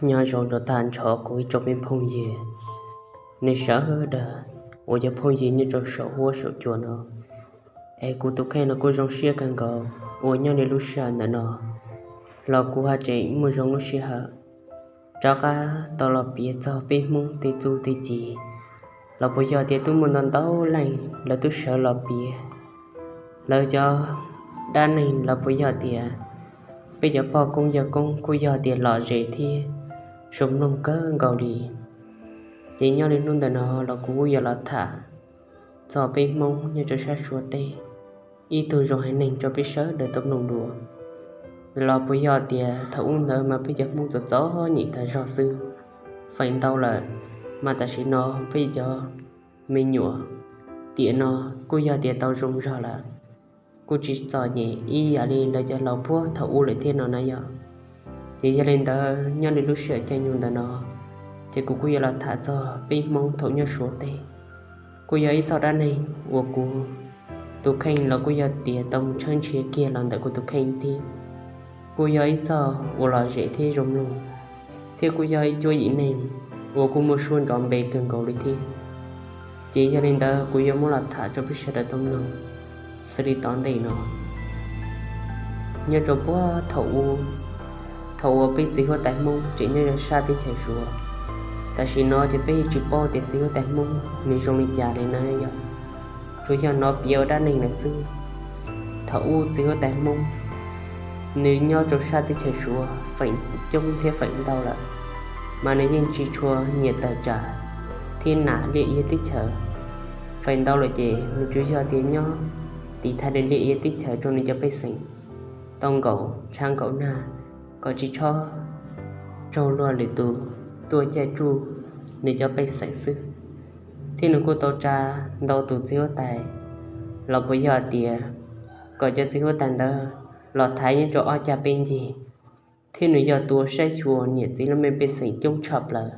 Nyob zoo rau tag nrho kuv ib tsoom phooj ywg, nej sawv daws uas yog phooj ywg nyob rau saum huab saum cua no, es kuv tus kheej no kuj zoo siab kawg nkaus uas nyob li lub sij hawm ntawm no los kuv haj tseem muaj zoo lub sij hawm rov qab tau los piav txog peb Hmoob tej txuj tej ci, los puas yog tias twb muaj ntau ntau leej lawv twb sawv los piav lawv cov dab neeg, los puas yog tias peb cov pog koob yawg koob kuj yog tias lom zem thiab zoo mloog kawg nkaus li. Ces nyob li hnub ntawm no los kuv kuj yuav los tham txog peb Hmoob nyob rau sab Suav teb ib tug zoo haiv neeg rau peb sawv daws tau mloog dua. Los puas yog tias thaum ub ntawd mas peb cov Hmoob txom txom nyem tag zog xwb, feem ntau lawm mas tam sim no peb cov me nyuam tiam no kuj yog tias tau zoo zog lawm, kuj tsis txom nyem ib yam li lawv cov laus puag thaum ub lawm thiab no na yog. Ces yog li ntawd nyob li lub sij hawm caij nyoog ntawm no, ces kuv kuj yuav los tham txog peb Hmoob thaum nyob Suav teb. Kuj yog ib txoj dab neeg uas kuv tus kheej los kuj yog tias tau mus tshawb nrhiav kiag los ntawm kuv tus kheej thiab. Kuj yog ib txoj uas lom zem thiab zoo mloog, thiab kuj yog ib cuab yim neeg uas kuj muaj suab nrov npe kawg nkaus li thiab. Ces yog li ntawd kuv yuav muab los tham rau peb sawv daws tau mloog xws li tom ntej no. Nyob rau puag thaum ub, thaum uas peb txiv huab tais Hmoob tseem nyob rau sab teb chaws Suav, tam sim no ces peb yeej tsis paub tias txiv huab tais Hmoob nws zoo li cas li na yog, tsuas yog hnov piav ua dab neeg lawm xwb. Thaum ub txiv huab tais Hmoob nws nyob rau sab teb chaws Suav feem coob thiab feem ntau lawm, mas nws yeej tsis tshua nyiam tawm tsam thiab nam liaj ia teb chaws. Feem ntau lawm ces nws tsuas yog tias nyob tiv thaiv li liaj ia teb chaws rau nws cov pej xeem tau nkaum tshav nkaum nag, kom tsis txhob raug luag lwm tus tuaj caij tsuj nws cov pej xeem xwb. Thiab nws kuj tau tsa ntau tus txiv huab tais, los puas yog tias kom cov txiv huab tais ntawd los thaiv nyob rau ob cag peb ncig, thiab nws yog tus saib xyuas niam txiv laj mej pej xeem coob tshaj plaws.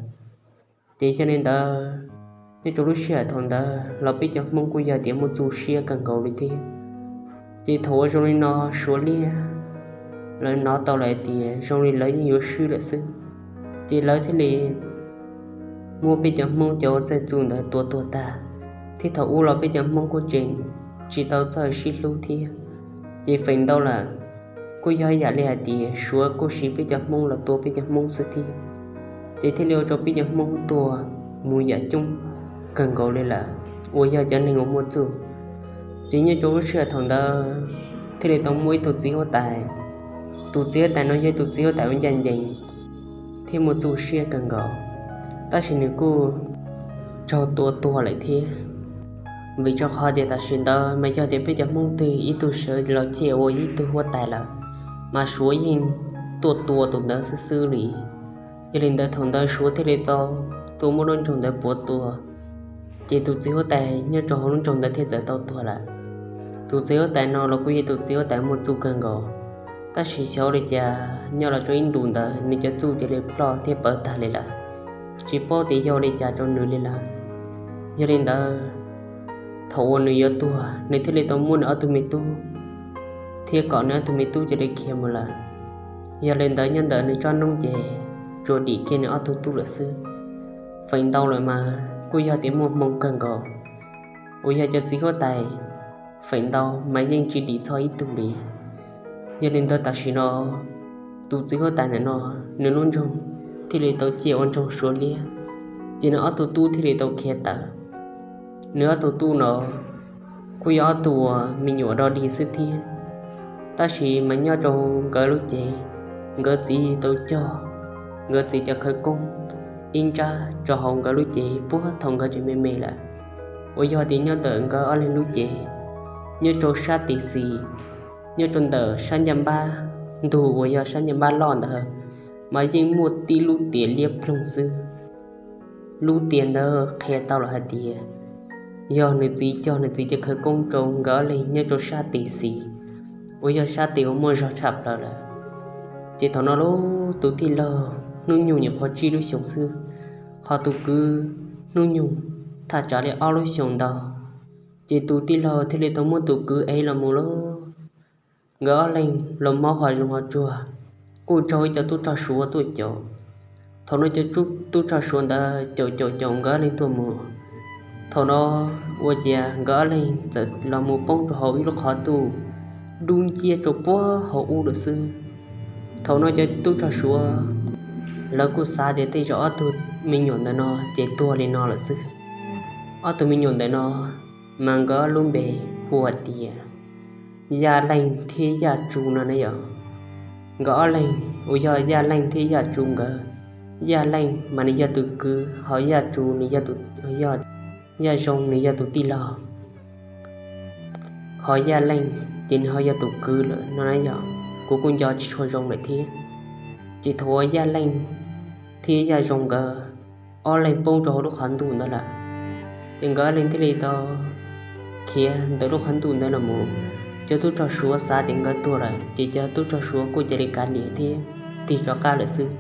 Ces yog li ntawd, nyob rau lub sij hawm thaum ntawd los peb cov Hmoob kuj yog tias muaj txuj siab kawg nkaus li thiab. Ces thaum uas zoo li no Suav liab lawv hnov tau lawm hais tias zoo li lawv yeej yuav swb lawm xwb, ces lawv thiaj li muab peb cov Hmoob cov ua txawj txuj ntawd tua tuag tag. Thiab thaum ub los peb cov Hmoob kuj tseem tsis tau txawj sib hlub thiab, ces feem ntau lawm kuj yog ib yam li hais tias Suav kuj siv peb cov Hmoob los tua peb cov Hmoob xwb thiab. Ces thiaj li ua rau peb cov Hmoob tuag mus yam coob kawg nkaus li lawm uas yog cov neeg uas muaj txuj. Ces nyob rau lub sij hawm thaum ntawd thiaj li tau muaj ib tug txiv huab tais. Tus txiv huab tais no yog ib tug txiv huab tais uas ncaj ncees thiab muaj txuj siab kawg nkaus, tab sis nws kuj raug tua tuag lawm thiab. Vim rau qhov tias tam sim ntawd mas yog tias peb cov Hmoob twg ib tug sawv los ciaj ua ib tug huab tais lawm, mas Suav yeej tuaj tua tus ntawd xwb xwb li. Yog li ntawd thaum ntawd Suav thiaj li tau tuaj muab lub nroog ntawd puav tua, ces tus txiv huab tais nyob rau hauv lub nroog ntawd thiaj txawm tau tuag lawm. Tus txiv huab tais no los kuj yog tus txiv huab tais muaj txuj kawg nkaus, tab sis xyov li cas nyob los rau ib ntus ntawd nws cov txuj cia li ploj thiab pawv tag li lawm, tsis paub tias yog li cas rau nws li lawm. Yog li ntawd, thaum uas nws yuav tuag nws thiaj li tau muab nws ob tug me tub thiab kom nws ob tug me tub cia li khiav mus lawm. Yog li ntawd nyob ntawm nws tsob noob ces tsuas dim kiag nws ob tug tub lawm xwb. Feem ntau lawm mas kuj yog tias muaj hmoo kawg nkaus, uas yog cov txiv huab tais feem ntau mas yeej tsis dim txog ib tug li. Yog li ntawd tam sim no tus txiv huab tais ntawm no nws lub nroog thiaj li tau ciaj ua nroog Suav liab, ces nws ob tug tub thiaj li tau khiav tawm. Nws ob tug tub no kuj yog ob tug uas me nyuam dog dig xwb thiab, tab sis mas nyob rau nkawd lub cev, nkawd txiv tau cog nkawd txiv cov khawv koob ib nrab rau hauv nkawd lub cev puag thaum nkawd tseem me me lawm, uas yog tias nyob ntawm nkawd ob leeg lub cev, nyob rau sab tis xis, nyob rau ntawm sab ncaj npab ntug uas yog sab ncaj npab loj ntawd, mas yeej muaj tib lub tias liab ploog xwb. Lub tias ntawd qhia tau lawm hais tias yog nws txiv cog nws txiv cov khawv koob rau nkawd ob leeg nyob rau sab tis xis, uas yog sab tis uas muaj zog tshaj plaws lawm. Ces thaum no lub tus tij laug hnub nyoog nyuam qhuav tsib lub xyoos xwb, ho tus kwv hnub nyoog thaj tsam li ob lub xyoos ntau. Ces tus tij laug thiaj li tau muab tus kwv ev los mus lauj. Nkawd ob leeg los mob ho zoo ho tsuag, kuj raug ib co tub rog Suav tuaj caum. Thaum no cov tub rog Suav ntawd caum caum caum nkawd ob leeg tuaj mus. Thaum no ua ciav nkawd ob leeg txawm los mus poob rau hauv ib lub qhov ntuj dub nciab rau puag hauv ub lawm xwb. Thaum no cov tub rog Suav lawv kuj xav tias tej zaum ob tug me nyuam ntawm no ces tuag li no lawm xwb. Ob tug me nyuam ntawm no mas nkawd lub npe hu tias Yaj Leej thiab Yaj Tsu no ne yom. Nkawd ob leeg uas yog Yaj Leej thiab Yaj Tsu nkawd, Yaj Leej mas nws yog tus kwv, ho Yaj Tsu nws yog, Yaj Zoo nws yog tus tij laug, ho Yaj Leej ces nws ho yog tus kwv lawm no na yom. Kuv kuj nco tsis tshua zoo lawm thiab. Ces thaum uas Yaj Leej thiab Yaj Zoo nkawd ob leeg poob rau hauv lub qhov ntuj ntawd lawm, ces nkawd ob leeg thiaj li tau khiav ntawm lub qhov ntuj ntawd los mus. Cov tub rog Suav xav tias nkawd tuag lawm ces cov tub rog Suav kuj cia li kav liam thiab tig rov qab lawm xwb.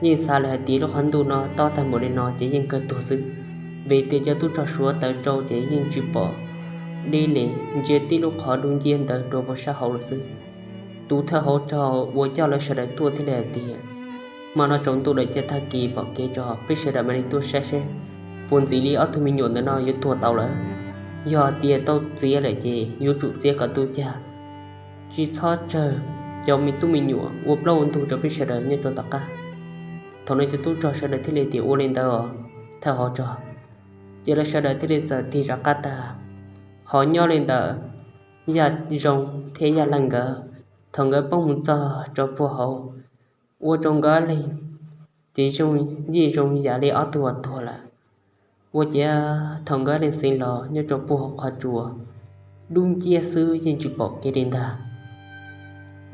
Yeej xav lawm hais tias lub qhov ntuj no tob tag npaum li no ces yeej kawg tuag xwb, vim tias cov tub rog Suav taws rau ces yeej tsis pom deb li, ntsia tib lub qhov dub nciab ntawd dua puag sab hauv lawm xwb. Tus thawj hauv rog uas coj lawv sawv daws tuaj thiaj li hais tias, hmo no tsaus ntuj lawm, cia tag kis pom kev tso peb sawv daws mam li tuaj saib seb puas ntxim li ob tug me nyuam ntawm no yuav tuag tau lawm. Yog tias tau txiav lawm ces yuav tsum txiav kom tu cag, tsis txhob tsawg cov me tub me nyuam ua plaub ua ntug rau peb sawv daws nyob rau tom qab. Thaum no cov tub rog sawv daws thiaj li tias ua li ntawd os thawj hauv rog. Ces lawv sawv daws thiaj li txawm tig rov qab tag. Ho nyob li ntawm Yaj Zoo thiab Yaj Leej nkawd, thaum nkawd poob mus txog rau puag hauv, ua rau nkawd ob leeg ces yeej zoo yam li ob tug uas tuag lawm. Ua ciav thaum nkawd ob leeg xeev los nyob rau puag hauv qhov tsua, dub nciab xwb yeej tsis pom kev li ntag.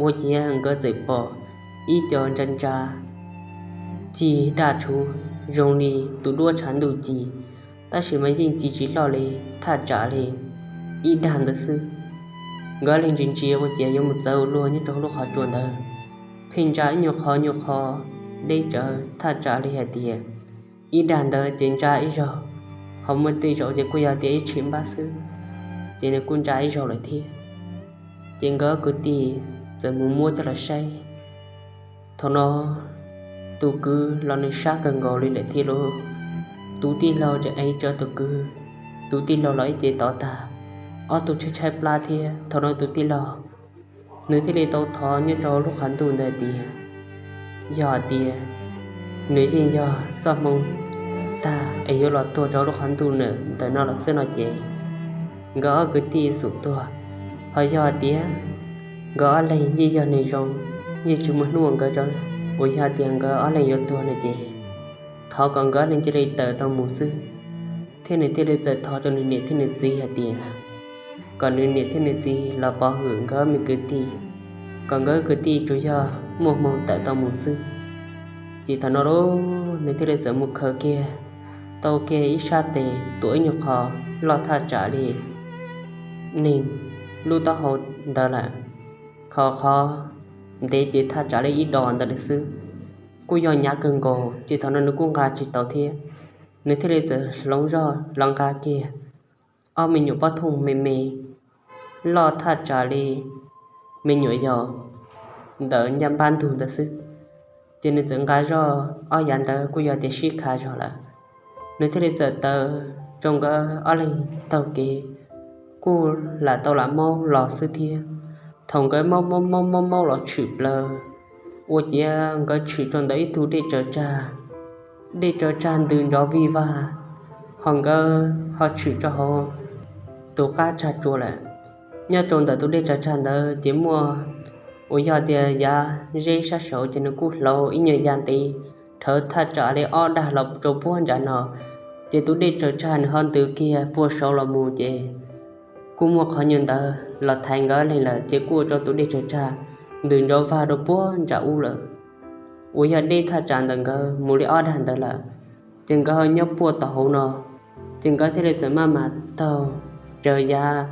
Ua ciav nkawd txawm pom ib co ntsa ntsa cig daj tshuv zoo li tus duab tshav ntuj ci, tab sis mas yeej ci tsis loj li, thaj tsam li ib dag ntawd xwb. Nkawd ob leeg ntsia ntsia ua ciav yuav mus txawv ua luaj nyob rau hauv lub qhov tsua ntawd, pheej ntsa ib nyuag qho nyuag qho deb tsawv, thaj tsam li hais tias ib dag ntawd ces ntsa ib zaug, ho muaj tej zaum ces kuj yog tias ib tshim npab xwb, ces nws kuj ntsa ib zaug lawm thiab. Ces nkawd kwv tij txawm mus muab coj los saib. Thaum no tus kwv los nws sab kawg nkaus li lawm thiab lauj. Tus tij laug tseem ev tsawv tus kwv, tus tij laug los ib ce tod tag, ob tug tshaib tshaib plab thiab. Thaum no tus tij laug nws thiaj li tau thov nyob rau lub qhov ntuj ntawd tias yog hais tias nws yeej yog txoj hmoo tag es yuav los tuag rau lub qhov ntuj ntawm no los xwb no ces nkawd ob kwv tij xum tuag. Ho yog hais tias nkawd ob leeg yeej yog neeg zoo, yeej tsis muaj hnub uas nkawd, uas yog hais tias nkawd ob leeg yuav tuag no ces thov kom nkawd ob leeg cia li tawm tau mus xwb. Thiab nws thiaj li txawm thov rau nws niam thiab nws txiv hais tias kom nws niam thiab nws txiv los pov hwm nkawd ob me kwv tij, kom nkawd kwv tij tsuas yog muaj hmoo tawm tau mus xwb. Ces thaum no lauj, nws thiaj li txawm mus khaws kiag tau kiag ib sab tes tuam ib nyuag qho loj thaj tsam li neeg lub taub hau ntawd lawm, ho qhov ntev ces thaj tsam li ib dos ntawd lawm xwb. Kuj yog hnyav kawg nkaus ces thaum no nws kuj nqa tsis tau thiab. Nws thiaj li txawm hloov zog los nqa kiag ob me nyuam pob thooj me me loj thaj tsam li me nyuam yaus ntawm ncaj npab ntug ntawd xwb. Ces nws txawm nqa zog ob yav ntawd kuj yog tias sib kha zog lawm. Nws thiaj li txawm taws rau nkawd ob leeg taug kev, kuj lam tau lam maub los xwb thiab. Thaum nkawd maub maub maub maub maub los tshwm plaws, ua ciav nkawd tshwm rau ntawm ib tug dej tsaws tsag. Dej tsaws tsag ntws nrov vij vag, ho nkawd ho tshwm rau hauv tus qab tsag tsua lawm. Nyob rau ntawm tus dej tsaws tsag ntawd ces muaj uas yog tias yav zeb sab saud ces nws kuj hlauv ib nyuag ya ntev, rhawv thaj tsam li ob dag los rau puag nram no. Ces tus dej tsaws tsag nws ho ntws kiag puag saud los mus ces kuj muaj qhov nyuag ntawd los thaiv nkawd ob leeg lawm ces kuj ua rau tus dej tsaws tsag ntws nrov vag rau puag nram ub lawm, uas yog deb thaj tsam ntawm nkawd mus li ob dag ntawd lawm. Ces nkawd ho nyob puag tom hauv no, ces nkawd thiaj li txawm maj mam taug raws yav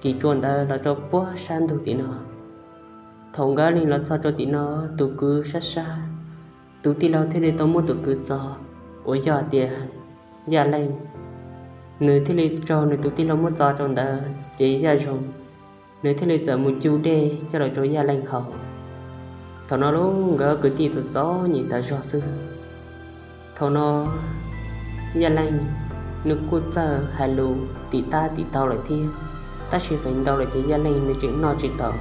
kis tsua ntawd los rau puag sab ntug tim no. Thaum nkawd ob leeg los txog rau tim no, tus kwv sab sab, tus tij laug thiaj li tau muab tus kwv txo, uas yog tias Yaj Leej, nws thiaj li raug nws tus tij laug muab txo rau ntawd ces Yaj Zoo, nws thiaj li txawm mus cug dej coj los rau Yaj Leej haus. Thaum no lauj, nkawd kwv tij txom txom nyem tas zog xwb. Thaum no Yaj Leej nws kuj txawj hais lus tim tab tim tau lawm thiab, tab sis feem ntau lawm ces Yaj Leej nws tseem noj tsis tau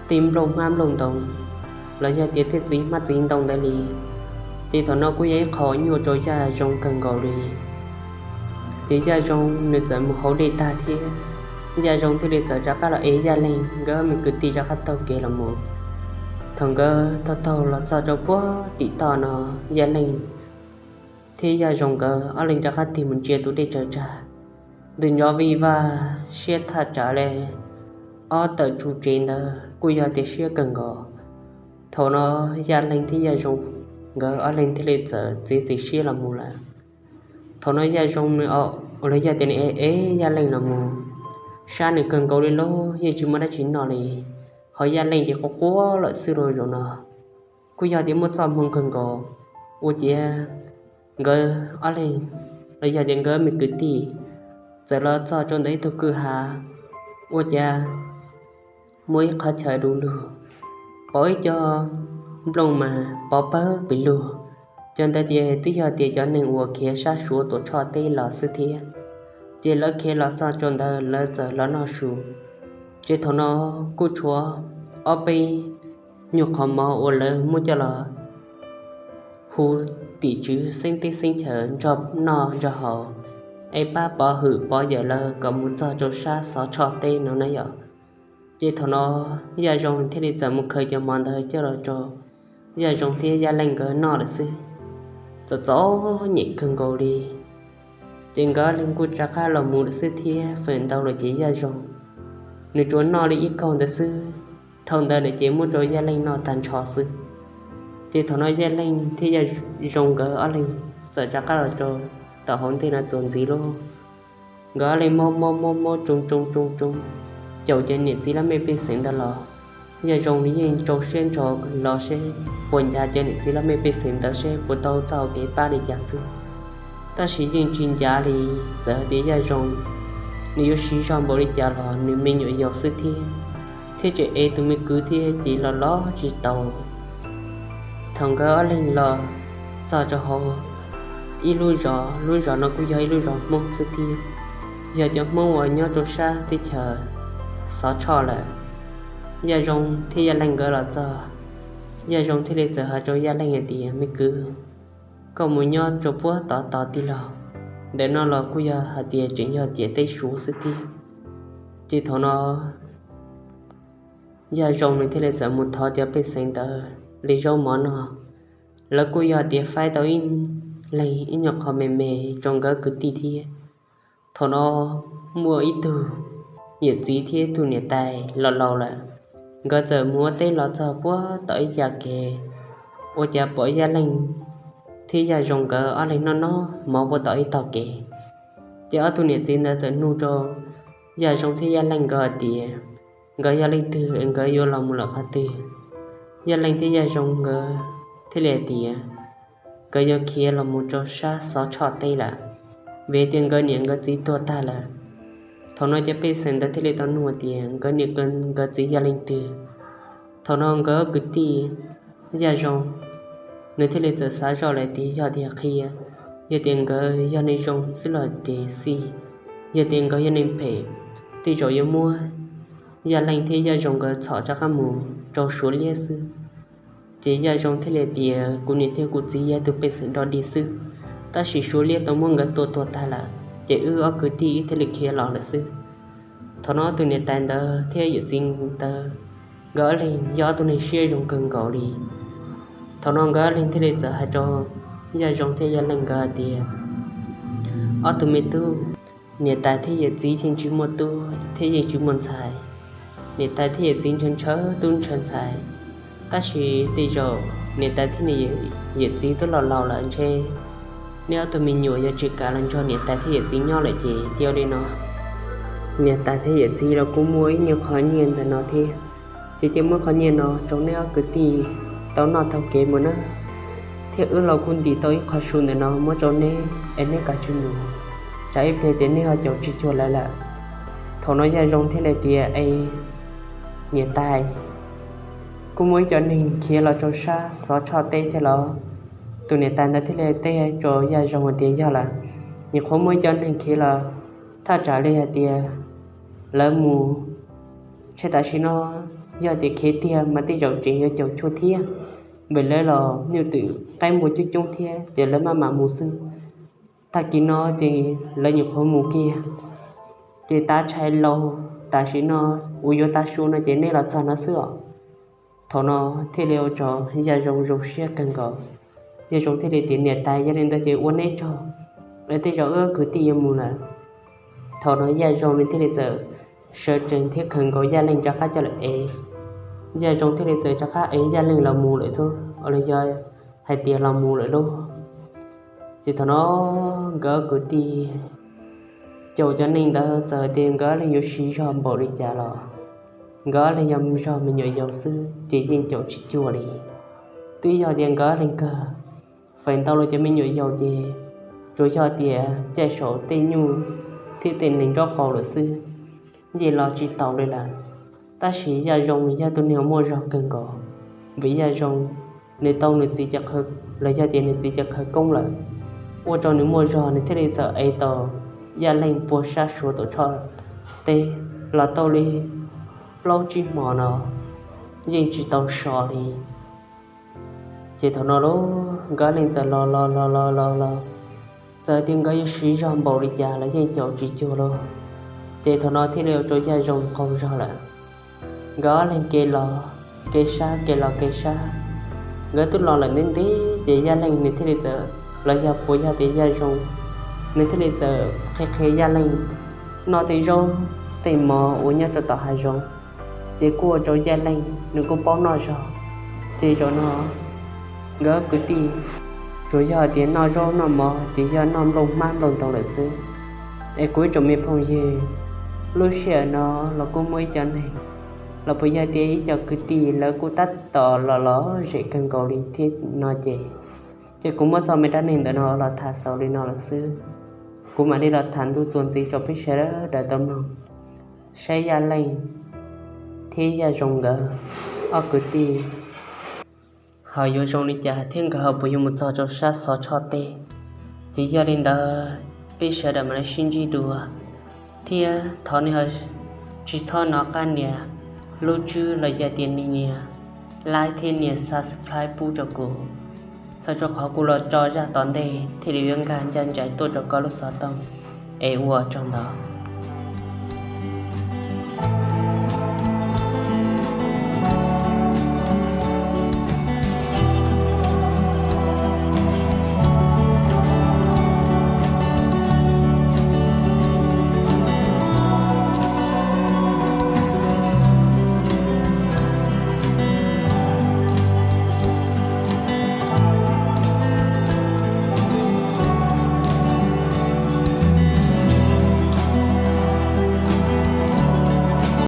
tej nplooj hmab nplooj ntoo los yog tias tej txiv hmab txiv ntoo ntawd li. Ces thaum no kuj yog ib qho nyuaj rau Yaj Zoo kawg nkaus li. Ces Yaj Zoo nws txawm mus hauv dej tag thiab, Yaj Zoo thiaj li txawm rov qab los ev Yaj Leej nkawd me kwv tij rov qab taug kev los mus. Thaum nkawd taug taug los txog rau puag tim toj no, Yaj Leej thiab Yaj Zoo nkawd ob leeg rov qab tig mus ntsia tus dej tsaws tsag, ntws nrov vij vaj siab thaj tsam li ob tawm tsu tsev ntawd kuj yog tias siab kawg nkaus. Thaum no Yaj Leej thiab Yaj Zoo nkawd ob leeg thiaj li txawm txiav txim siab los mus lawm. Thaum no Yaj Zoo nws, uas los yog tias nws ev ev Yaj Leej los mus, sab nws kawg nkaus li lauj, yeej tsis muaj dab tsi noj li. Ho Yaj Leej ces quaj quaj lawm xwb rau zaum no, kuj yog tias muaj txoj hmoo kawg nkaus. Ua ciav nkawd ob leeg los yog tias nkawd me kwv tij txawm los txog rau ntawm ib tug kwj ha, ua ciav muaj ib qhov chaw du lug, pom ib co nplooj mas pov pawg pes lug. Cov ntawd ces twb yog tias cov neeg uas khiav sab Suav tuam tshoj teb los xwb thiab. Ces lawv khiav los txog rau ntawd lawv txawm los noj su. Ces thaum no kuj tshuav ob peb nyuag qhov mov uas lawv muab coj los hu tim tswv xeeb teb xeeb chaws nrog noj nrog haus, es pab pov hwm pov yawm lawv kom mus txog rau sab Xov Tshoj teb no na yom. Ces thaum no Yaj Zoo thiaj li txawm mus khaws cov mov ntawd coj los rau Yaj Zoo thiab Yaj Leej nkawd noj lawm xwb. Txom txom nyem kawg nkaus li. Ces nkawd ob leeg kuj rov qab los mus lawm xwb thiab, feem ntau lawm ces Yaj Zoo nws tsuas noj li ib kaug ntawd xwb. Dhau ntawd lawm ces muab rau Yaj Leej noj tag nrho xwb. Ces thaum no Yaj Leej thiab Yaj Zoo nkawd ob leeg txawm rov qab los rau tom hauv ntej no txuas ntxiv lauj. Nkawd ob leeg mob mob mob mob tsoo tsoo tsoo tsoo, caum cov niam txiv laj mej pej xeem ntawd los. Yaj Zoo nws yeej rau siab ntso los seb puas ncav cov niam txiv laj mej pej xeem ntawd seb puas tau txoj hau kev pab li cas xwb. Tab sis yeej tsis ncav li, txawm hais tias Yaj Zoo nws yuav siv zog npaum li cas los nws me nyuam yaus xwb thiab, thiab tseem ev tus me kwv thiab ces los los tsis tau. Thaum nkawd ob leeg los txog rau hauv ib lub zos, lub zos no kuj yog ib lub zos Hmoob xwb thiab, yog cov Hmoob uas nyob rau sab teb chaws Xov Tshoj lawm. Yaj Zoo thiab Yaj Leej nkawd los txog, Yaj Zoo thiaj li txawm hais rau Yaj Leej hais tias, me kwv, koj mus nyob rau puag tod tod tij laug, ntawm no los kuj yog hais tias tseem yog ciam teb Suav xwb thiab. Ces thaum no Yaj Zoo nws thiaj li txawm mus thov cov pej xeem ntawd li zaub mov noj. Lawv kuj yog tias faib tau ib leeg ib nyuag qho me me rau nkawd kwv tij thiab. Thaum no muaj ib tug yawm txiv thiab ib tug niam tais laus laus lawm, nkawd txawm mus ua teb los txog puag tom ib yam kev, ua cas pom Yaj Leej thiab Yaj Zoo nkawd ob leeg noj noj mov puag tom ib tog kev. Ces ob tug niam txiv ntawd txawm nug rau Yaj Zoo thiab Yaj Leej nkawd hais tias, nkawd yog leej twg es nkawd yuav los mus lawm qhov twg? Yaj Leej thiab Yaj Zoo nkawd thiaj li hais tias, nkawd yuav khiav los mus rau sab Xov Tshoj teb lawm, vim tias nkawd niam nkawd txiv tuag tag lawm. Thaum no cov pej xeem ntawd thiaj li tau nug tias nkawd niam nkawd txiv yog leej twg. Thaum no nkawd kwv tij Yaj Zoo nws thiaj li txawm xav zoj lawm tias yog tias qhia, yog tias nkawd yog neeg zoo xwb los ces xij, yog tias nkawd yog neeg phem, tej zaum yuav muab Yaj Leej thiab Yaj Zoo nkawd txhom rov qab mus rau Suav liab xwb. Ces Yaj Zoo thiaj li tias, kuv niam thiab kuv txiv yog tus pej xeem dog dig xwb, tab sis Suav liab tau muab nkawd tua tuag tag lawm, ces wb ob kwv tij wb thiaj li khiav los lawm xwb. Thaum no tus niam tais ntawd thiab yawm txiv ntawd nkawd ob leeg yog ob tug neeg siab zoo kawg nkaus li. Thaum no nkawd ob leeg thiaj li txawm hais rau Yaj Zoo thiab Yaj Leej nkawd hais tias, ob tug me tub, niam tais thiab yawm txiv yeej tsis muaj tub thiab yeej tsis muaj ntxhais. Niam tais thiab yawm txiv ntshaw ntshaw tub ntshaw ntxhais, tab sis tej zaum niam tais thiab yawm txiv twb los laus lawm ntshe neb ob tug me nyuam yuav tsis kam los nrog niam tais thiab yawm txiv nyob lawm ces cia li no, niam tais thiab yawm txiv los kuj muaj ib nyuag qho nyiaj ntawm no thiab, ces cia muab qhov nyiaj no rau neb ob kwv tij tau noj taug kev mus na, thiab wb los kuj ntim tau ib qho su ntawm no muab rau neb es neb kav tsij mus, tsam ib pliag ces neb ho caum tsis cuag lawv lawm. Thaum no Yaj Zoo thiaj li tias, es niam tais, kuj muaj ib co neeg khiav los rau sab Xov Tshoj teb thiab los? Tus niam tais ntawd thiaj li teb rau Yaj Zoo hais tias yog lawm, nyuam qhuav muaj ib co neeg khiav los thaj tsam li hais tias lawv mus, ces tam sim no yog tias khiav tiag mas tej zaum tseem yuav caum cuag thiab, vim lawv los nyuj twm qaib npua coob coob thiab ces lawv maj mam mus xwb. Tag kis no ces lawv nyuam qhuav mus kiag, ces tav tshais laus tam sim no uas yuav tav su no ces nej los txog no xwb os. Thaum no thiaj li ua rau Yaj Zoo zoo siab kawg nkaus. Yaj Zoo thiaj li tias niam tais, yog li ntawd ces ua neb tsaug, tej zaum wb kwv tij yuav mus lawm. Thaum no Yaj Zoo nws thiaj li txawm sawv tsees thiab khawm nkaus Yaj Leej rov qab coj lawm es, Yaj Zoo thiaj li txawm rov qab ev Yaj Leej los mus lawm xwb, los yog hais tias los mus lawm lauj. Ces thaum no nkawd kwv tij caum cov neeg ntawd txawm tias nkawd leeg yuav siv zog npaum li cas los nkawd leeg yog zog me nyuam yaus xwb ces yeej caum tsis cuag li. Twb yog tias nkawd leeg kawg, feem ntau los cov me nyuam yaus ces tsuas yog tias caij saum tej nyuj thiab tej nees nraub qaum lawm xwb, yeej los tsis taus li lawm. Tab sis Yaj Zoo yog tus neeg muaj zog kawg nkaus, vim Yaj Zoo nws tau nws txiv cov, los yog tias nws txiv cov khawv koob lawm, ua rau nws muaj zog nws thiaj li txawm ev tau Yaj Leej puag sab Suav Tuam Tshoj teb los tau li plaub tsib hmo no yeej tsis tau so li. Ces thaum no lauj, nkawd leeg txawm los los los los los los, txawm tias nkawd yuav siv zog npaum li cas los yeej caum tsis cuag lauj. Ces thaum no thiaj li ua rau Yaj Zoo qaug zog lawm. Nkawd leeg kev los kev sab, kev los kev sab, nkawd twb los lawm ntev ntev ces Yaj Leej nws thiaj li txawm, los yog puas yog tias Yaj Zoo nws thiaj li txawm qhia qhia Yaj Leej noj tej zaub tej mov uas nyob rau tom hav zoov, ces kuj ua rau Yaj Leej nws kuj paub noj zog. Ces zaum no nkawd kwv tij tsuas yog tias noj zaub noj mov ces yog noj nplooj hmab nplooj ntoo lawm xwb. Es kuv ib tsoom me phooj ywg, lub sij hawm no los kuj muaj ib co neeg los puas yog tias ib co kwv tij lawv kuj tab tom los los zem kawg nkaus li thiab no ces, ces kuv muab txoj me dab neeg ntawm no los tham xaus li no lawm xwb. Kuv mam li los tham ntu txuas ntxiv rau peb sawv daws tau mloog saib Yaj Leej thiab Yaj Zoo nkawd ob kwv tij ho yuav zoo li cas thiab nkawd ho puas yuav mus txog rau sab Xov Tshoj teb. Ces yog li ntawd peb sawv daws mam li sib ntsib dua, thiab thov nej tsis txhob nov qab nias lub tswb los yog tias nias like thiab nias subscribe pub rau kuv, txhawm rau qhov kuv los tso zaj tom ntej thiaj li yuav nkag ncaj nraim tuaj rau koj lub xov tooj. Es ua tsaug ntau.